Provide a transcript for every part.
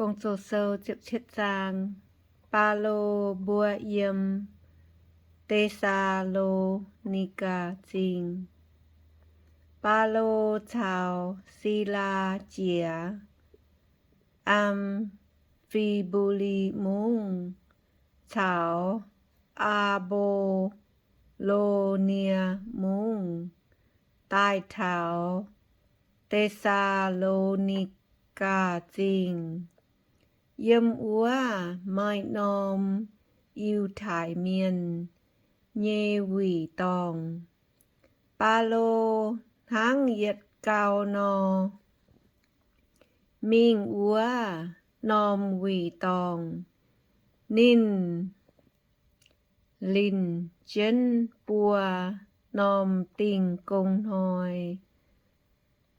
Gong-Zoh sou ziepc cietv zaang. Baulo mbuo yiem Te^saa^lo^ni^gaa Zingh. Baulo caux Silaa jiex Am^fi^mbu^li Mungv caux Aa^mbo^lo^nie Mungv daaih taux Te^saa^lo^ni^gaa Zingh. Yiem wuov maaih norm Yiutai Mienh nyei wuic dorngh. Baulo hnangv yietc gau nor, mingh wuov norm wuic dorngh. Ninh linc jienv buo norm dingh gong hnoi,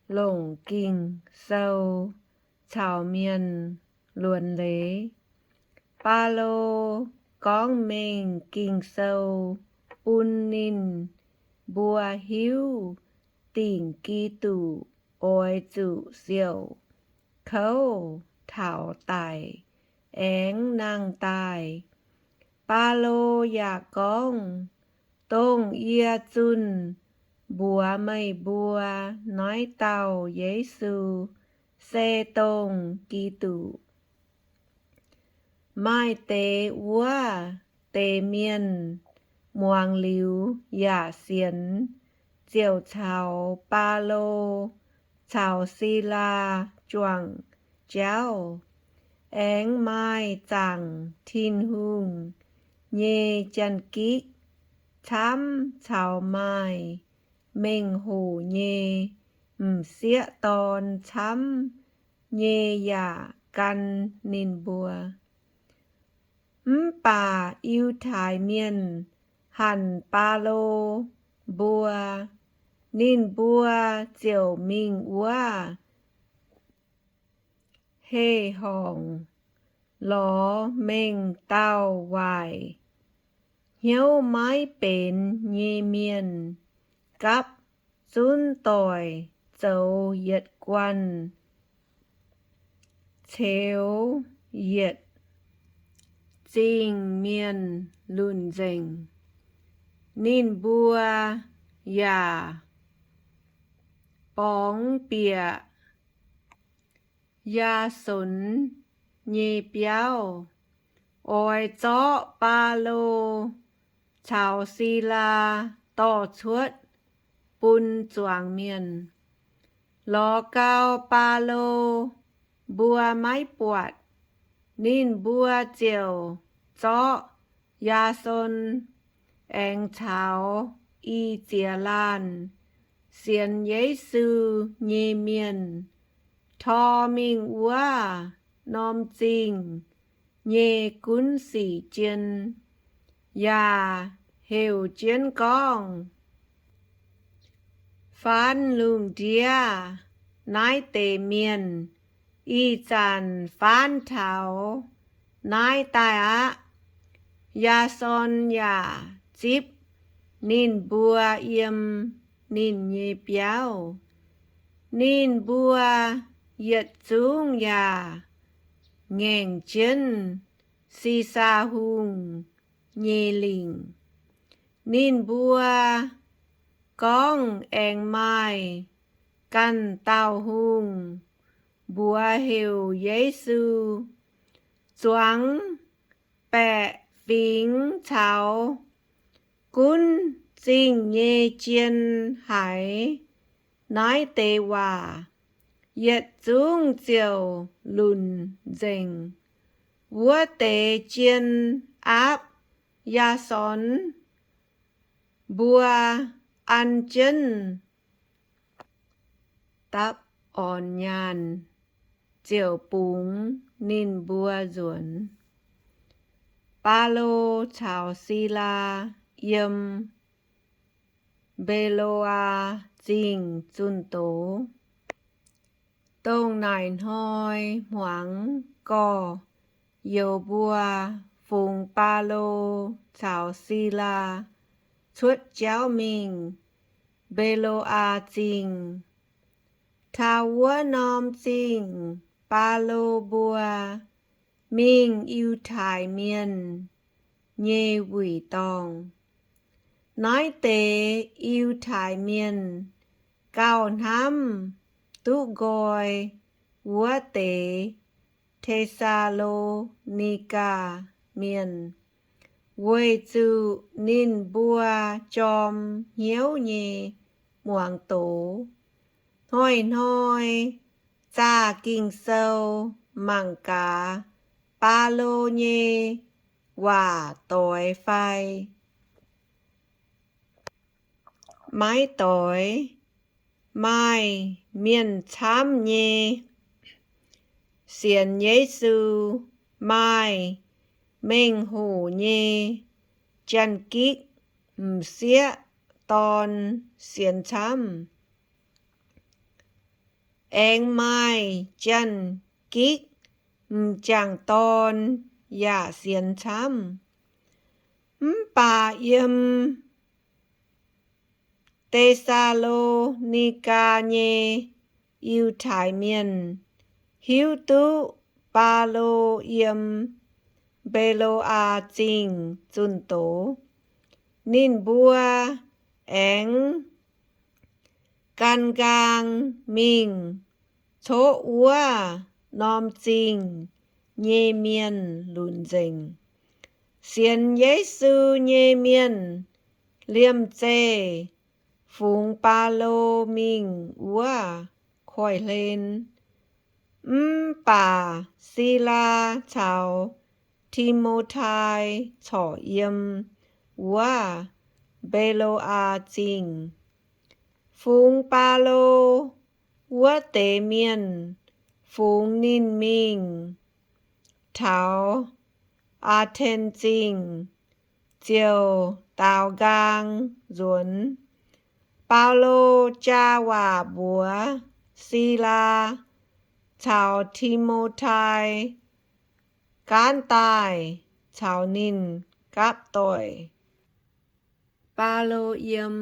longc Ging-Sou caux mienh luonx leiz. Baulo gorngv mengh Ging-Sou bun ninh mbuo hiuv dingc Giduc oix zuqc siouc kouv taux daic aengx nangh daaih. Baulo yaac gorngv, Dongh yie zunh mbuox meih mbuo naaiv dauh Yesu se dongh Giduc. Maaih deix wuov deix mienh muangx liuz yaac sienx, ziouc caux Baulo caux Silaa juangc jauv. Aengx maaih zaangc Tin-Hungh nyei jan-gikv camv caux maaih mengh hoc nyei m'sieqv dorn camv nyei yaac gan ninh mbuo. Mv baac Yiutai Mienh hanc Baulo mbuo. Ninh mbuo ziouc mingh wuov heh horngc lorz mengh dauh waaic hnyouv maiv benx nyei mienh gapv zunv doic zoux yietc guanh ceux yietc zingh mienh lunc nzengc. Ninh mbuo yaac borngz bieqc Yaa^son nyei biauv, oix zorqv Baulo caux Silaa dorh cuotv bun zuangx mienh. Lorz gau Baulo mbuo maiv buatc, ninh mbuo ziouc zorqv Yaa^son aengx caux i ziex laanh sienx Yesu nyei mienh tor mingh wuov norm zingh nyei gunv sic jien, yaac heuc jienv gorngv, Faanv lungh ndiev naaiv deix mienh ih zanc faanv taux naaiv daaih aqv. Yaa^son yaac zipv ninh mbuo yiem ninh nyei biauv. Ninh mbuo yietc zungv yaac ngaengc jienv Si^saa Hungh nyei lingc. Ninh mbuo gorngv aengx maaih ganh dauh hungh, mbuox heuc Yesu, zuangx baeqc fingx caux gunv zingh nyei jien haiz naaiv deix waac, yietc zungv ziouc lunc nzengc. Wuov deix jien aapv Yaa^son mbuo an jienv dapv orn nyaanh ziouc bungx ninh mbuo nzuonx. Baulo caux Silaa yiem Mbe^lo^aa Zingh zunh doz. Dongh naaic hnoi hmuangx gorx-youz mbuo fungx Baulo caux Silaa cuotv jauv mingh Mbe^lo^aa Zingh. Taux wuov norm zingh, Baulo mbuo mingh Yiutai Mienh nyei wuic dorngh. Naaiv deix Yiutai Mienh gauh hnamv duqv nqoi wuov deix Te^saa^lo^ni^gaa Mienh, weic zuqc ninh mbuo jorm hnyouv nyei muangx doz. Hnoi-hnoi zaah Ging-Sou mangc gaax Baulo nyei waac doix fai maiv doix. Maaih mienh camv nyei sienx Yesu maaih mengh hoc nyei jan-gikv m'sieqv dorn sienx camv. Aengx maaih jan-gikv m'jangc dorn yaac sienx camv. Mv baac yiem Te^saa^lo^ni^gaa nyei Yiutai Mienh hiuv duqv Baulo yiem Mbe^lo^aa Zingh zunh doz. Ninh mbuo aengx gan nqaang mingh coqv wuov norm zingh nyei mienh lunc nzengc. Sienx Yesu nyei mienh liemh zeih fungx Baulo mingh wuov koiv-hlen. Mv baac Silaa caux Ti^mo^tai corc yiem wuov Mbe^lo^aa Zingh. Fungx Baulo wuov deix mienh fungx ninh mingh taux Aa^ten Zingh ziouc daaux nqaang nzuonx. Baulo jaa waac mbuox Silaa caux Ti^mo^tai gaanv daaih caux ninh gapv doic. Baulo yiem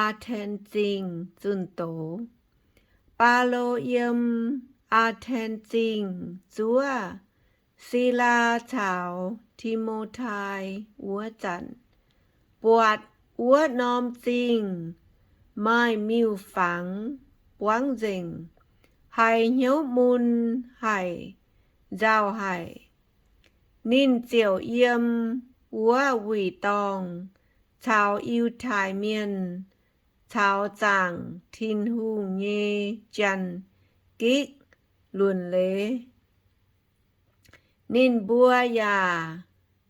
Aa^ten Zingh zunh doz. Baulo yiem Aa^ten Zingh zuov Silaa caux Ti^mo^tai wuov zanc, buatc wuov norm zingh maaih miuc-fangx buangv nzengc, haiz hnyouv mun haic, nzauh haic. Ninh ziouc yiem wuov wuic dorngh caux Yiutai Mienh caux zaangc Tin-Hungh nyei jan-gikv lunx leiz. Ninh mbuo yaac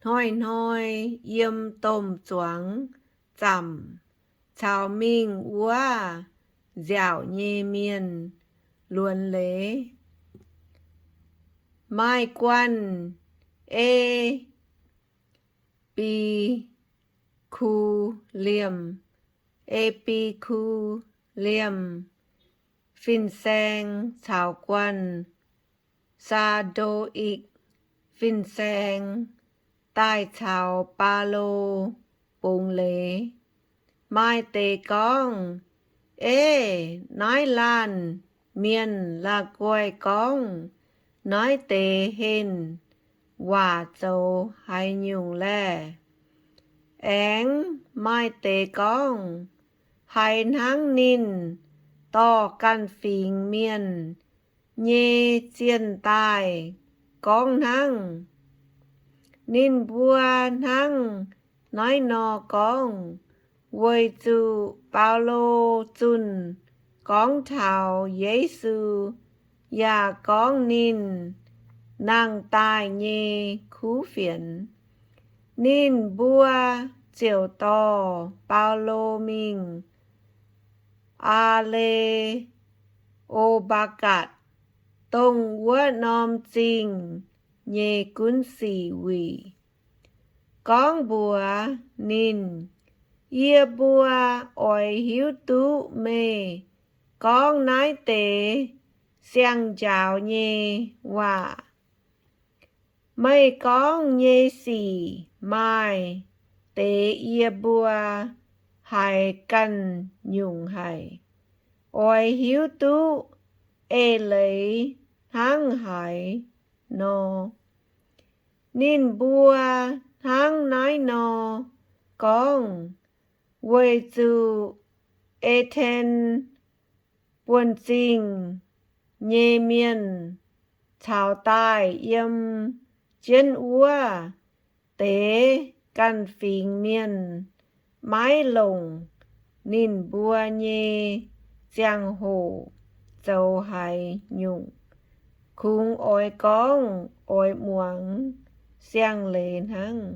hnoi-hnoi yiem domh zuangx zaamc caux mingh wuov nziaauc nyei mienh lunx leiz. Maaih guanh E^pi^ku^li^en, E^pi^ku^li^en fin-saeng caux guanh Saa^ndo^ik fin-saeng daaih caux Baulo bungx leiz. Maaih deix gorngv, Ev, naaiv laanh mienh la'guaih gorngv naaiv deix henh waac zoux haaix nyungc laeh? Aengx maaih deix gorngv, Haiz hnangv ninh dorh ganh fingx mienh nyei zienh daaih gorngv hnangv. Ninh mbuo hnangv naaiv nor gorngv weic zuqc Baulo zunh gorngv taux Yesu yaac gorngv ninh nangh daaih nyei kuv fienx. Ninh mbuo ziouc dorh Baulo mingh Aa^le^o^mbaa^gatc, dongh wuov norm zingh nyei gunv sic wuic, gorngv mbuox ninh, Yie mbuo oix hiuv duqv meih gorngv naaiv deix siang-njaaux nyei waac. Meih gorngv nyei sic maaih deix yie mbuo haiz ganh nyungc haic, oix hiuv duqv eix leiz hnangv haaix nor. Ninh mbuo hnangv naaiv nor gorngv weic zuqc Aa^ten Buonv-Zingh nyei mienh caux daaih yiem jienv wuov deix ganh fingx mienh maiv longc ninh mbuo nyei ziangh hoc zoux haaix nyungc, kungx oix gorngv oix muangx siang-leiz hnangv.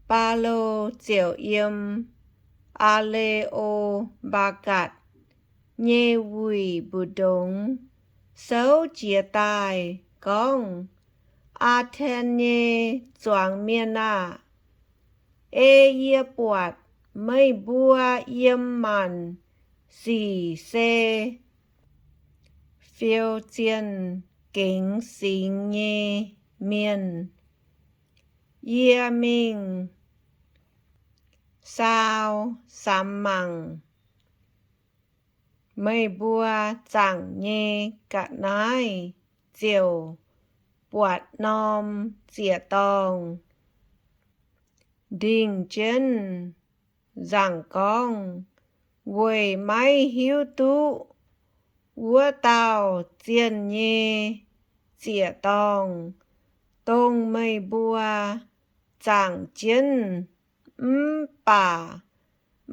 Baulo ziouc yiem Aa^le^o^mbaa^gatc nyei wuic mbu'ndongx souv jiez daaih gorngv, Aa^ten nyei zuangx mienh aah! Ei yie buatc meih mbuo yiem maanc sic se fiou zienh gengx singx nyei mienh. Yie mingh saau samx mangc meih mbuo zaangc nyei ga'naaiv ziouc buatc norm ziec-dorngh ndingh jienv nzaangc gorngv, weic maiv hiuv duqv wuov dauh zienh nyei ziec-dorngh, dongh meih mbuo zaangc jienv. Mv baac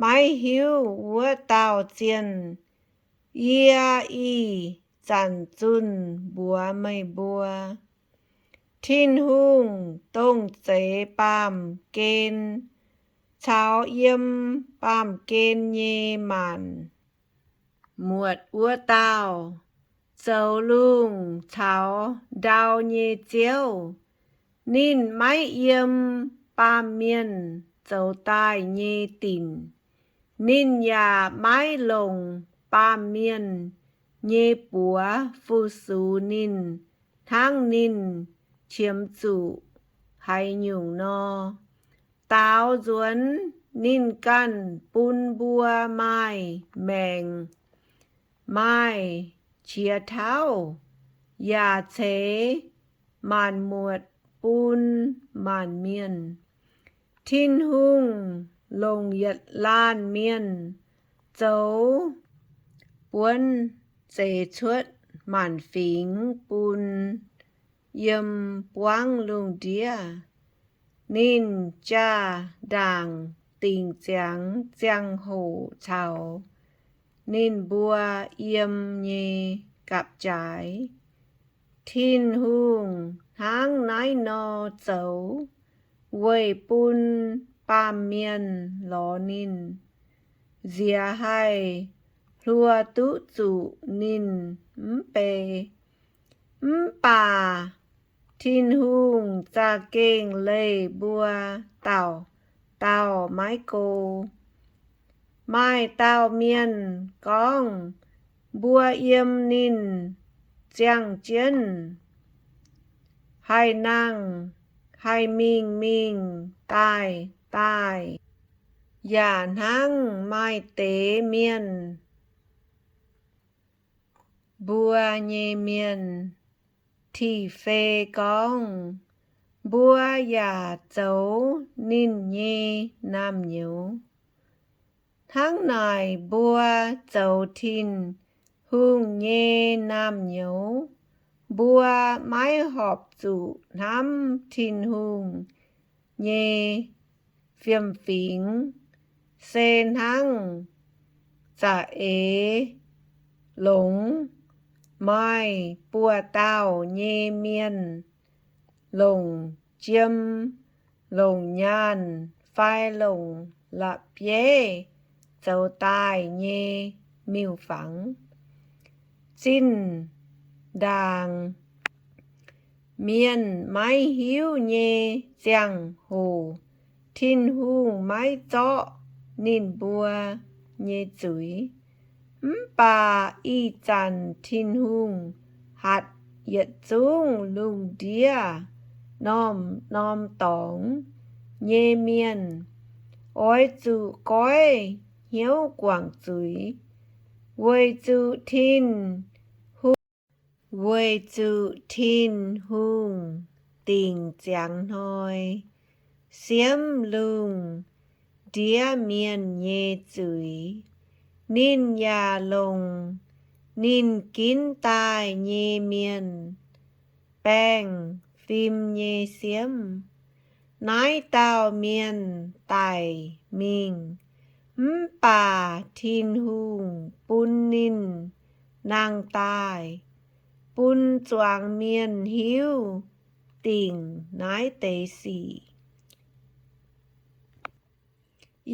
maiv hiuv wuov dauh zienh, yie ih zanc zunh mbuox meih mbuo, Tin-Hungh, dongh zeix baamh gen caux yiem baamh gen nyei maanc muotc wuov dauh, zoux lungh caux ndau nyei Ziouv. Ninh maiv yiem baamh mienh zoux daaih nyei dinc. Ninh yaac maiv longc baamh mienh nyei buoz fu-sux ninh hnangv ninh qiemx zuqc haaix nyungc nor. Daaux nzuonx ninh ganh bun mbuo maaih maengc, maaih qiex tauv, yaac ceix maanc muotc bun maanc mienh. Tin-Hungh longc yietc laanh mienh zoux buonv zeix cuotv maanc fingx bun yiem buangv lungh ndiev. Ninh jaa-ndaangc dingc ziangx ziangh hoc caux ninh mbuo yiem nyei gapv-jaaix. Tin-Hungh hnangv naaiv nor zoux weic bun baamh mienh lorz ninh, nziex haih hluo duqv zuqc ninh mv bei. Mv baac Tin-Hungh za'gengh leih mbuo dauh dauh maiv go. Maaih dauh mienh gorngv mbuo yiem ninh ziangh jienv, haih nangh, haih mingh mingh daaih daaih. Yaac hnangv maaih deix mienh, mbuo nyei mienh, Ti^fe, gorngv mbuo yaac zoux ninh nyei naamh nyouz. Hnangv naaic mbuo zoux Tin-Hungh nyei naamh nyouz, mbuo maiv horpc zuqc hnamv Tin-Hungh nyei fiem-fingx, se hnangv za'eix longx maaih buoz-dauh nyei mienh longc jiem, longc nyaanh fai longc la'bieiv zoux daaih nyei miuc-fangx. Zinh ndaangc mienh maiv hiuv nyei ziangh hoc, Tin-Hungh maiv zorqv ninh mbuo nyei zuiz. Mv baac ih zanc Tin-Hungh hatc yietc zungv lungh ndiev norm-norm dorngx nyei mienh oix zuqc goiv hnyouv guangc zuiz, weic zuqc Tin-Hungh Weic zuqc Tin-Hungh dingc ziangx hnoi siemv lungh ndiev mienh nyei zuiz, ninh yaac longc ninh ginv daaih nyei mienh baengh fim nyei siemv. Naaiv dauh mienh daic mingh, mv baac Tin-Hungh bun ninh nangh daaih, bun zuangx mienh hiuv dingc naaiv deix sic.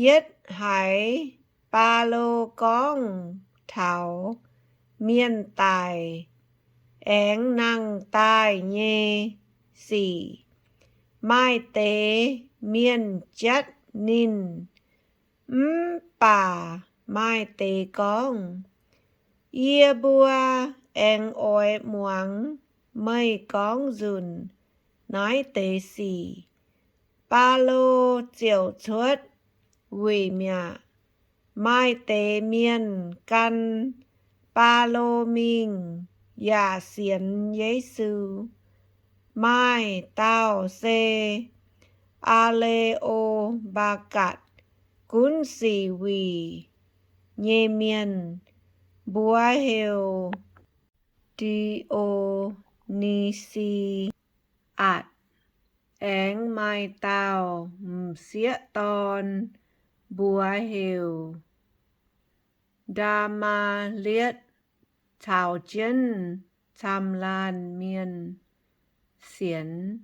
Yietv haiz Baulo gorngv taux mienh daic aengx nangh daaih nyei sic, maaih deix mienh jatv ninh, mv baac maaih deix gorngv, Yie mbuo aengx oix muangx meih gorngv nzunc naaiv deix sic. Baulo ziouc cuotv wuic mi'aqv. Maaih deix mienh gan Baulo mingh yaac sienx Yesu. Maaih dauh se Aa^le^o^mbaa^gatc Gunv Sic Wuic nyei mienh, mbuox heuc Di^o^ni^si^atc, aengx maaih dauh m'sieqv dorn, mbuox heuc Ndaa^maa^lietv, caux jienv camv-laanh mienh sienx.